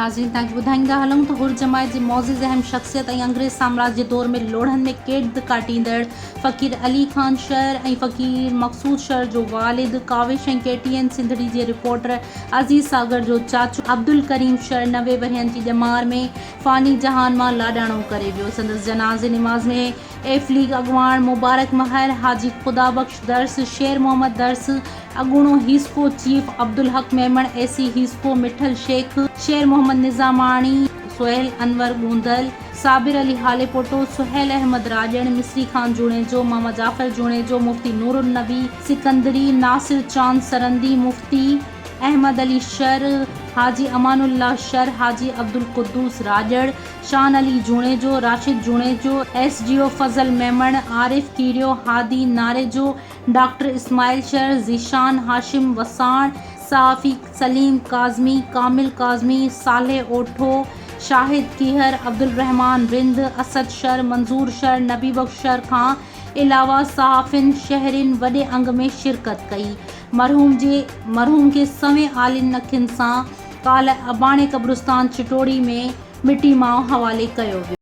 ناظرين توهان کي ٻڌائيندا هلون ته حر جماعت جي معزز اهم شخصيت ۽ انگريز سامراج جي دور ۾ لوڙهن ۾ قيد ڪاٽيندڙ فقير علي خان شر ۽ فقير مقصود شر جو والد ڪاوش ۽ ڪي ٽي اين سنڌڙي جي رپورٽر عزيز ساگر جو چاچو عبدالڪريم شر 90 ورهين جي ڄمار ۾ فاني جهان مان لاڏاڻو ڪري ويو سندس جنازي نماز ۾ ايف ليگ اڳواڻ مبارڪ مهر، حاجي خدا بخش درس، شير محمد درس، اڳوڻو HESCO chief Abdulhaq Memon, A C HESCO Mithal Shaikh, Sher Muhammad Nizamani, Sohail Anwar Gondal, Sabir Ali Halepoto, Sohail Ahmed Rajar, Misri Khan Junejo, Mama Jafar Junejo, Mufti Noorulnabi Sikandari, Nasir Chand Sirhindi, Mufti Ahmed Ali Shar, Haji Aman Ullah Shar, Haji Abdulquddus Rajar, Shan Ali Junejo, Rashid Junejo, S D O Fazal Memon, Arif Kerio, Hadi Narejo, doctor Ismail Shar, Zeeshan Hashim Wassan, صحافي سليم ڪاظمي، ڪامل ڪاظمي، صالح اوٺو، شاهد ڪيهر، عبدالرحمان رند، اسد شر، منظور شر، نبي بخش شر کان علاوه صحافين، شهرين وڏي انگ ۾ شرڪت ڪئي. مرحوم جي مرحوم کي سوين آلين اکين سان ڪالهه اباڻي قبرستان چٽوڙي ۾ مٽي ماء حوالي ڪيو ويو.